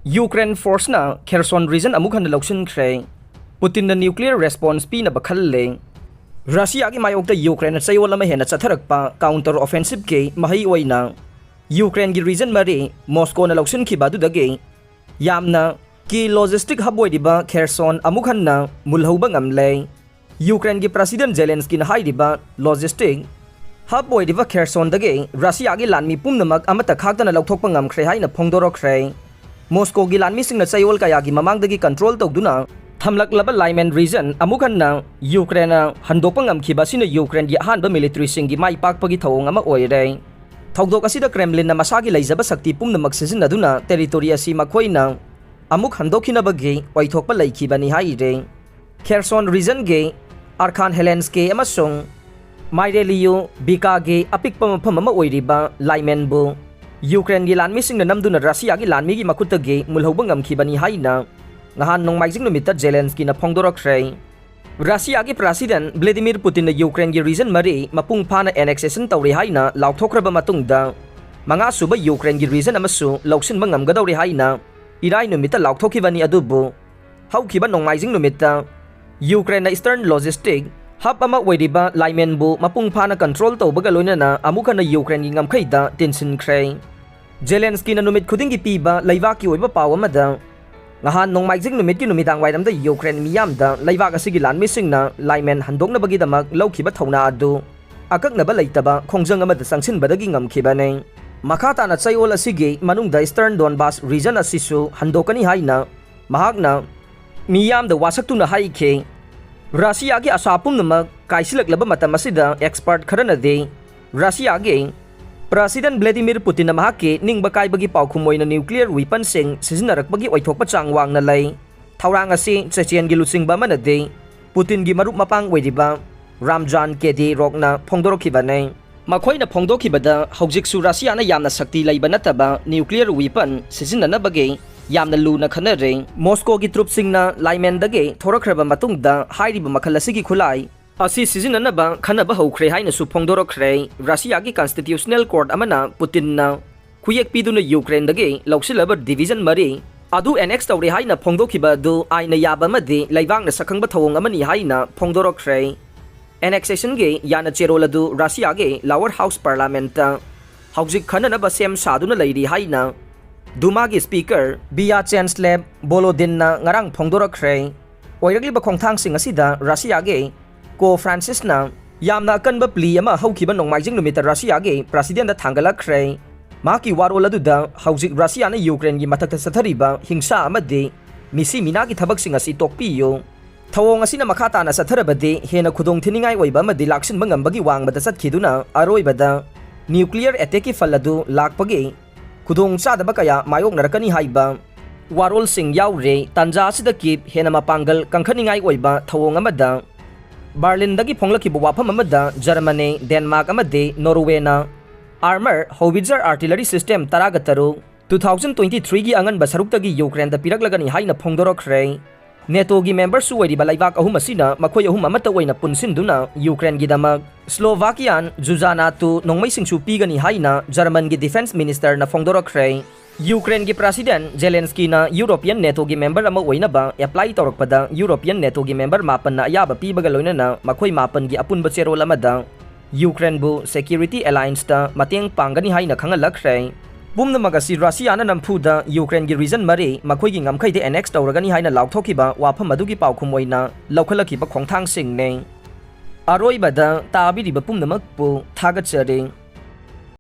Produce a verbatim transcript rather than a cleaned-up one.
Ukraine force ꯅ Kherson region ꯑꯃꯨꯛ ꯍꯟꯅ ꯂꯧꯁꯤꯟꯈ꯭ꯔꯦ꯫ ꯄꯨꯇꯤꯟꯅ nuclear response ꯄꯤꯅꯕ ꯈꯜꯂꯦ꯫ ꯔꯁꯤꯌꯥꯒꯤ ꯃꯥꯌꯣꯛꯇ ꯌꯨꯀ꯭ꯔꯦꯟꯅ ꯆꯌꯣꯜ ꯑꯃ ꯍꯦꯟꯅ ꯆꯠꯊꯔꯛꯄ counter offensive ꯀꯤ ꯃꯍꯩ ꯑꯣꯏꯅ ꯌꯨꯀ꯭ꯔꯦꯟꯒꯤ region ꯃꯔꯤ ꯃꯣꯁꯀꯣꯅ ꯂꯧꯁꯤꯟꯈꯤꯕ ꯑꯗꯨꯗꯒꯤ ꯌꯥꯝꯅ key logistic hub ꯑꯣꯏꯔꯤꯕ ꯈꯦꯔꯁꯣꯟ ꯑꯃꯨꯛ ꯍꯟꯅ ꯃꯨꯜꯍꯧꯕ ꯉꯝꯂꯦ꯫ ꯌꯨꯀ꯭ꯔꯦꯟꯒꯤ President ꯖꯦꯂꯦꯟꯁꯀꯤꯅ ꯍꯥꯏꯔꯤꯕ logistic hub ꯑꯣꯏꯔꯤꯕ ꯈꯦꯔꯁꯣꯟꯗꯒꯤ ꯔꯁꯤꯌꯥꯒꯤ ꯂꯥꯟꯃꯤ ꯄꯨꯝꯅꯃꯛ ꯑꯃꯠꯇ ꯈꯥꯛꯇꯅ ꯂꯧꯊꯣꯛꯄ ꯉꯝꯈ꯭ꯔꯦ ꯍꯥꯏꯅ ꯐꯣꯡꯗꯣꯔꯛꯈ꯭ꯔꯦ꯫ ꯃꯣꯁꯀꯣꯒꯤ ꯂꯥꯟꯃꯤꯁꯤꯡꯅ ꯆꯌꯣꯜ ꯀꯌꯥꯒꯤ ꯃꯃꯥꯡꯗꯒꯤ control ꯇꯧꯗꯨꯅ ꯊꯝꯂꯛꯂꯕ Lyman region ꯑꯃꯨꯛ ꯍꯟꯅ ꯌꯨꯀ꯭ꯔꯦꯟꯅ ꯍꯟꯗꯣꯛꯄ ꯉꯝꯈꯤꯕ ꯑꯁꯤꯅ ꯌꯨꯀ꯭ꯔꯦꯟꯒꯤ ꯑꯍꯥꯟꯕ military ꯁꯤꯡꯒꯤ ꯃꯥꯏ ꯄꯥꯛꯄꯒꯤ ꯊꯧꯑꯣꯡ ꯑꯃ ꯑꯣꯏꯔꯦ꯫ ꯊꯧꯗꯣꯛ ꯑꯁꯤꯗ ꯀ꯭ꯔꯦꯝꯂꯤꯟꯅ ꯃꯁꯥꯒꯤ ꯂꯩꯖꯕ ꯁꯛꯇꯤ ꯄꯨꯝꯅꯃꯛ ꯁꯤꯖꯤꯟꯅꯗꯨꯅ territory ꯑꯁꯤ ꯃꯈꯣꯏꯅ ꯑꯃꯨꯛ ꯍꯟꯗꯣꯛꯈꯤꯅꯕꯒꯤ ꯑꯣꯏꯊꯣꯛꯄ ꯂꯩꯈꯤꯕꯅꯤ ꯍꯥꯏꯔꯦ꯫ ꯈꯦꯔꯁꯣꯟ region ꯒꯤ ꯑꯥꯔꯈꯥꯟ ꯍꯦꯂꯦꯟꯁꯀꯤ ꯑꯃꯁꯨꯡ ꯃꯥꯏꯔꯦꯂꯤꯌꯨ ꯕꯤꯀꯥꯒꯤ ꯑꯄꯤꯛꯄ ꯃꯐꯝ ꯑꯃ ꯑꯣꯏꯔꯤꯕ ꯂꯥꯏꯃꯦꯟꯕꯨ ꯌꯨꯀ꯭ꯔꯦꯟꯒꯤ ꯂꯥꯟꯃꯤꯁꯤꯡꯅ ꯅꯝꯗꯨꯅ ꯔꯁꯤꯌꯥꯒꯤ ꯂꯥꯟꯃꯤꯒꯤ ꯃꯈꯨꯠꯇꯒꯤ ꯃꯨꯜꯍꯧꯕ ꯉꯝꯈꯤꯕꯅꯤ ꯍꯥꯏꯅ ꯉꯍꯥꯟ ꯅꯣꯡꯃꯥꯏꯖꯤꯡ ꯅꯨꯃꯤꯠꯇ ꯖꯦꯂꯦꯟꯁꯀꯤꯅ ꯐꯣꯡꯗꯣꯔꯛꯈ꯭ꯔꯦ꯫ ꯔꯁꯤꯌꯥꯒꯤ President ꯚ꯭ꯂꯦꯗꯤꯃꯤꯔ ꯄꯨꯇꯤꯟꯅ ꯌꯨꯀ꯭ꯔꯦꯟꯒꯤ region ꯃꯔꯤ ꯃꯄꯨꯡ ꯐꯥꯅ annexation ꯇꯧꯔꯦ ꯍꯥꯏꯅ ꯂꯥꯎꯊꯣꯛꯈ꯭ꯔꯕ ꯃꯇꯨꯡꯗ, ꯃꯉꯥꯁꯨꯕ ꯌꯨꯀ꯭ꯔꯦꯟꯒꯤ region ꯑꯃꯁꯨ ꯂꯧꯁꯤꯟꯕ ꯉꯝꯒꯗꯧꯔꯦ ꯍꯥꯏꯅ ꯏꯔꯥꯏ ꯅꯨꯃꯤꯠꯇ ꯂꯥꯎꯊꯣꯛꯈꯤꯕꯅꯤ꯫ ꯑꯗꯨꯕꯨ ꯍꯧꯈꯤꯕ ꯅꯣꯡꯃꯥꯏꯖꯤꯡ ꯅꯨꯃꯤꯠꯇ ꯌꯨꯀ꯭ꯔꯦꯟꯅ eastern logistic hub ꯑꯃ ꯑꯣꯏꯔꯤꯕ ꯂꯥꯏꯃꯦꯟꯕꯨ ꯃꯄꯨꯡ ꯐꯥꯅ control ꯇꯧꯕꯒ ꯂꯣꯏꯅꯅ ꯑꯃꯨꯛ ꯍꯟꯅ ꯌꯨꯀ꯭ꯔꯦꯟꯒꯤ ꯉꯝꯈꯩꯗ ꯇꯤꯟꯁꯤꯟꯈ꯭ꯔꯦ꯫ ꯖꯦꯂꯦꯟꯁꯀꯤꯅ ꯅꯨꯃꯤꯠ ꯈꯨꯗꯤꯡꯒꯤ ꯄꯤꯕ ꯂꯩꯕꯥꯛꯀꯤ ꯑꯣꯏꯕ ꯄꯥꯎ ꯑꯃꯗ, ꯉꯍꯥꯟ ꯅꯣꯡꯃꯥꯏꯖꯤꯡ ꯅꯨꯃꯤꯠꯀꯤ ꯅꯨꯃꯤꯗꯥꯡ ꯋꯥꯏꯔꯝꯗ ꯌꯨꯀ꯭ꯔꯦꯟ ꯃꯤꯌꯥꯝꯗ ꯂꯩꯕꯥꯛ ꯑꯁꯤꯒꯤ ꯂꯥꯟꯃꯤꯁꯤꯡꯅ ꯂꯥꯏꯃꯦꯟ ꯍꯟꯗꯣꯛꯅꯕꯒꯤꯗꯃꯛ ꯂꯧꯈꯤꯕ ꯊꯧꯅꯥ ꯑꯗꯨ ꯑꯀꯛꯅꯕ ꯂꯩꯇꯕ ꯈꯣꯡꯖꯪ ꯑꯃꯗ ꯆꯪꯁꯤꯟꯕꯗꯒꯤ ꯉꯝꯈꯤꯕꯅꯤ꯫ ꯃꯈꯥ ꯇꯥꯅ ꯆꯌꯣꯜ ꯑꯁꯤꯒꯤ ꯃꯅꯨꯡꯗ eastern Donbas region ꯑꯁꯤꯁꯨ ꯍꯟꯗꯣꯛꯀꯅꯤ ꯍꯥꯏꯅ ꯃꯍꯥꯛꯅ ꯃꯤꯌꯥꯝꯗ ꯋꯥꯁꯛꯇꯨꯅ ꯍꯥꯏꯈꯤ꯫ ꯔꯁꯤꯌꯥꯒꯤ ꯑꯁꯥ ꯄꯨꯝꯅꯃꯛ ꯀꯥꯏꯁꯤꯜꯂꯛꯂꯕ ꯃꯇꯝ ꯑꯁꯤꯗ expert ꯈꯔꯅꯗꯤ ꯔꯁꯤꯌꯥꯒꯤ President ꯚ꯭ꯂꯦꯗꯤꯃꯤꯔ ꯄꯨꯇꯤꯟꯅ ꯃꯍꯥꯛꯀꯤ ꯅꯤꯡꯕ ꯀꯥꯏꯕꯒꯤ ꯄꯥꯎꯈꯨꯝ ꯑꯣꯏꯅ nuclear weapon ꯁꯤꯡ ꯁꯤꯖꯤꯟꯅꯔꯛꯄꯒꯤ ꯑꯣꯏꯊꯣꯛꯄ ꯆꯥꯡ ꯋꯥꯡꯅ ꯂꯩ꯫ ꯊꯧꯔꯥꯡ ꯑꯁꯤ ꯆꯦꯆꯦꯟꯒꯤ ꯂꯨꯆꯤꯡꯕ ꯑꯃꯅꯗꯤ ꯄꯨꯇꯤꯟꯒꯤ ꯃꯔꯨꯞ ꯃꯄꯥꯡ ꯑꯣꯏꯔꯤꯕ ꯔꯥꯝꯖꯥꯟ ꯀꯦꯗꯤꯔꯣꯛꯅ ꯐꯣꯡꯗꯣꯔꯛꯈꯤꯕꯅꯤ꯫ ꯃꯈꯣꯏꯅ ꯐꯣꯡꯗꯣꯛꯈꯤꯕꯗ, ꯍꯧꯖꯤꯛꯁꯨ ꯔꯁꯤꯌꯥꯅ ꯌꯥꯝꯅ ꯁꯛꯇꯤ ꯂꯩꯕ ꯅꯠꯇꯕ nuclear weapon ꯁꯤꯖꯤꯟꯅꯅꯕꯒꯤ ꯌꯥꯝꯅ ꯂꯨꯅ ꯈꯟꯅꯔꯤ꯫ ꯃꯣꯁꯀꯣꯒꯤ ꯇ꯭ꯔꯨꯞꯁꯤꯡꯅ ꯂꯥꯏꯃꯦꯟꯗꯒꯤ ꯊꯣꯔꯛꯈ꯭ꯔꯕ ꯃꯇꯨꯡꯗ ꯍꯥꯏꯔꯤꯕ ꯃꯈꯜ ꯑꯁꯤꯒꯤ ꯈꯨꯠꯂꯥꯏ ꯑꯁꯤ ꯁꯤꯖꯤꯟꯅꯅꯕ ꯈꯟꯅꯕ ꯍꯧꯈ꯭ꯔꯦ ꯍꯥꯏꯅꯁꯨ ꯐꯣꯡꯗꯣꯔꯛꯈ꯭ꯔꯦ꯫ ꯔꯁꯤꯌꯥꯒꯤ Constitutional Court ꯑꯃꯅ ꯄꯨꯇꯤꯟꯅ ꯈꯨꯌꯦꯛ ꯄꯤꯗꯨꯅ ꯌꯨꯀ꯭ꯔꯦꯟꯗꯒꯤ ꯂꯧꯁꯤꯜꯂꯕ division ꯃꯔꯤ ꯑꯗꯨ ꯑꯦꯅꯦꯛꯁ ꯇꯧꯔꯦ ꯍꯥꯏꯅ ꯐꯣꯡꯗꯣꯛꯈꯤꯕ ꯑꯗꯨ ꯑꯥꯏꯟꯅ ꯌꯥꯕ ꯑꯃꯗꯤ ꯂꯩꯕꯥꯛꯅ ꯁꯛꯈꯪꯕ ꯊꯧꯑꯣꯡ ꯑꯃꯅꯤ ꯍꯥꯏꯅ ꯐꯣꯡꯗꯣꯔꯛꯈ꯭ꯔꯦ꯫ ꯑꯦꯅꯦꯛꯁꯦꯁꯟꯒꯤ ꯌꯥꯅ ꯆꯦꯔꯣꯜ ꯑꯗꯨ ꯔꯁꯤꯌꯥꯒꯤ ꯂꯥꯋꯔ ꯍꯥꯎꯁ ꯄꯥꯔꯂꯥꯃꯦꯟꯠꯇ ꯍꯧꯖꯤꯛ ꯈꯟꯅꯅꯕ ꯁꯦꯝ ꯁꯥꯗꯨꯅ ꯂꯩꯔꯤ ꯍꯥꯏꯅ ꯗꯨꯃꯥꯒꯤ ꯁ꯭ꯄꯤꯀꯔ ꯕꯤꯌꯥ ꯆꯦꯟꯁꯂꯦꯕ ꯕꯣꯂꯣꯗꯤꯟꯅ ꯉꯔꯥꯡ ꯐꯣꯡꯗꯣꯔꯛꯈ꯭ꯔꯦ꯫ ꯑꯣꯏꯔꯛꯂꯤꯕ ꯈꯣꯡꯊꯥꯡꯁꯤꯡ ꯑꯁꯤꯗ ꯔꯁꯤꯌꯥꯒꯤ ꯀꯣ ꯐ꯭ꯔꯥꯟꯁꯤꯁꯅ ꯌꯥꯝꯅ ꯑꯀꯟꯕ ꯄ꯭ꯂꯤ ꯑꯃ ꯍꯧꯈꯤꯕ ꯅꯣꯡꯃꯥꯏꯖꯤꯡ ꯅꯨꯃꯤꯠꯇ ꯔꯁꯤꯌꯥꯒꯤ ꯄ꯭ꯔꯁꯤꯗꯦꯟꯗ ꯊꯥꯡꯒꯠꯂꯛꯈ꯭ꯔꯦ꯫ ꯃꯍꯥꯛꯀꯤ ꯋꯥꯔꯣꯜ ꯑꯗꯨꯗ ꯍꯧꯖꯤꯛ ꯔꯁꯤꯌꯥꯅ ꯌꯨꯀ꯭ꯔꯦꯟꯒꯤ ꯃꯊꯛꯇ ꯆꯠꯊꯔꯤꯕ ꯍꯤꯡꯁꯥ ꯑꯃꯗꯤ ꯃꯤꯁꯤ ꯃꯤꯅꯥꯒꯤ ꯊꯕꯛꯁꯤꯡ ꯑꯁꯤ ꯇꯣꯛꯄꯤꯌꯨ꯫ ꯊꯧꯑꯣꯡ ꯑꯁꯤꯅ ꯃꯈꯥ ꯇꯥꯅ ꯆꯠꯊꯔꯕꯗꯤ ꯍꯦꯟꯅ ꯈꯨꯗꯣꯡ ꯊꯤꯅꯤꯡꯉꯥꯏ ꯑꯣꯏꯕ ꯑꯃꯗꯤ ꯂꯥꯛꯁꯤꯟꯕ ꯉꯝꯕꯒꯤ ꯋꯥꯡꯃꯗ ꯆꯠꯈꯤꯗꯨꯅ ꯑꯔꯣꯏꯕꯗ ꯅ꯭ꯌꯨꯀ꯭ꯂꯤꯌꯔ ꯑꯦꯇꯦꯛꯀꯤ ꯐꯜ ꯑꯗꯨ ꯂꯥꯛꯄꯒꯤ ꯈꯨꯗꯣꯡ ꯆꯥꯗꯕ ꯀꯌꯥ ꯃꯥꯌꯣꯛꯅꯔꯛꯀꯅꯤ ꯍꯥꯏꯕ ꯋꯥꯔꯣꯜꯁꯤꯡ ꯌꯥꯎꯔꯦ꯫ ꯇꯥꯟꯖꯥ ꯑꯁꯤꯗ ꯀꯤꯞ ꯍꯦꯟꯅ ꯃꯄꯥꯡꯒꯜ ꯀꯟꯈꯠꯅꯤꯡꯉꯥꯏ ꯑꯣꯏꯕ ꯊꯧꯑꯣꯡ ꯑꯃꯗ ꯕꯥꯔꯂꯤꯟꯗꯒꯤ ꯐꯣꯡꯂꯛꯈꯤꯕ ꯋꯥꯐꯝ ꯑꯃꯗ ꯖꯔꯃꯅꯤ, ꯗꯦꯟꯃꯥꯔꯛ ꯑꯃꯗꯤ ꯅꯣꯔꯋꯦꯅ ꯑꯥꯔꯃꯔ ꯍꯣꯋꯤꯠꯖꯔ ꯑꯥꯔꯇꯤꯂꯔꯤ ꯁꯤꯁꯇꯦꯝ ꯇꯔꯥꯒ ꯇꯔꯨꯛ ꯇꯨ ꯊꯥꯎꯖꯟ ꯇ꯭ꯋꯦꯟꯇꯤ ꯊ꯭ꯔꯤꯒꯤ ꯑꯉꯟꯕ ꯁꯔꯨꯛꯇꯒꯤ ꯌꯨꯀ꯭ꯔꯦꯟꯗ ꯄꯤꯔꯛꯂꯒꯅꯤ ꯍꯥꯏꯅ ꯐꯣꯡꯗꯣꯔꯛꯈ꯭ꯔꯦ꯫ ꯅꯦꯇꯣꯒꯤ ꯃꯦꯝꯕꯔꯁꯨ ꯑꯣꯏꯔꯤꯕ ꯂꯩꯕꯥꯛ ꯑꯍꯨꯝ ꯑꯁꯤꯅ ꯃꯈꯣꯏ ꯑꯍꯨꯝ ꯑꯃꯠꯇ ꯑꯣꯏꯅ ꯄꯨꯟꯁꯤꯟꯗꯨꯅ ꯌꯨꯀ꯭ꯔꯦꯟꯒꯤꯗꯃꯛ ꯁ꯭ꯂꯣꯚꯥꯀꯤꯌꯥꯟ ꯖꯨꯖꯥꯅꯥꯇꯨ ꯅꯣꯡꯃꯩꯁꯤꯡꯁꯨ ꯄꯤꯒꯅꯤ ꯍꯥꯏꯅ ꯖꯔꯃꯟꯒꯤ ꯗꯤꯐꯦꯟꯁ ꯃꯤꯅꯤꯁꯇꯔꯅ ꯐꯣꯡꯗꯣꯔꯛꯈ꯭ꯔꯦ꯫ ꯌꯨꯀ꯭ꯔꯦꯟꯒꯤ ꯄ꯭ꯔꯁꯤꯗꯦꯟ ꯖꯦꯂꯦꯟꯁꯀꯤꯅ ꯌꯨꯔꯣꯄꯤꯌꯟ ꯅꯦꯇꯣꯒꯤ ꯃꯦꯝꯕꯔ ꯑꯃ ꯑꯣꯏꯅꯕ ꯑꯦꯄ꯭ꯂꯥꯏ ꯇꯧꯔꯛꯄꯗ ꯌꯨꯔꯣꯄꯤꯌꯟ ꯅꯦꯇꯣꯒꯤ ꯃꯦꯝꯕꯔ ꯃꯥꯄꯟꯅ ꯑꯌꯥꯕ ꯄꯤꯕꯒ ꯂꯣꯏꯅꯅ ꯃꯈꯣꯏ ꯃꯥꯄꯟꯒꯤ ꯑꯄꯨꯟꯕ ꯆꯦꯔꯣꯜ ꯑꯃꯗ ꯌꯨꯀ꯭ꯔꯦꯟꯕꯨ ꯁꯦꯀ꯭ꯌꯨꯔꯤꯇꯤ ꯑꯦꯂꯥꯌꯟꯁꯇ ꯃꯇꯦꯡ ꯄꯥꯡꯒꯅꯤ ꯍꯥꯏꯅ ꯈꯪꯍꯜꯂꯛꯈ꯭ꯔꯦ꯫ ꯄꯨꯝꯅꯃꯛ ꯑꯁꯤ ꯔꯁꯤꯌꯥꯅ ꯅꯝꯐꯨꯗ ꯌꯨꯀ꯭ꯔꯦꯟꯒꯤ ꯔꯤꯖꯟ ꯃꯔꯤ ꯃꯈꯣꯏꯒꯤ ꯉꯝꯈꯩꯗ ꯑꯦꯅꯦꯛꯁ ꯇꯧꯔꯒꯅꯤ ꯍꯥꯏꯅ ꯂꯥꯎꯊꯣꯛꯈꯤꯕ ꯋꯥꯐꯝ ꯑꯗꯨꯒꯤ ꯄꯥꯎꯈꯨꯝ ꯑꯣꯏꯅ ꯂꯧꯈꯠꯂꯛꯈꯤꯕ ꯈꯣꯡꯊꯥꯡꯁꯤꯡꯅꯤ꯫ ꯑꯔꯣꯏꯕꯗ ꯇꯥꯕꯤꯔꯤꯕ ꯄꯨꯝꯅꯃꯛꯄꯨ ꯊꯥꯒꯠꯆꯔꯤ꯫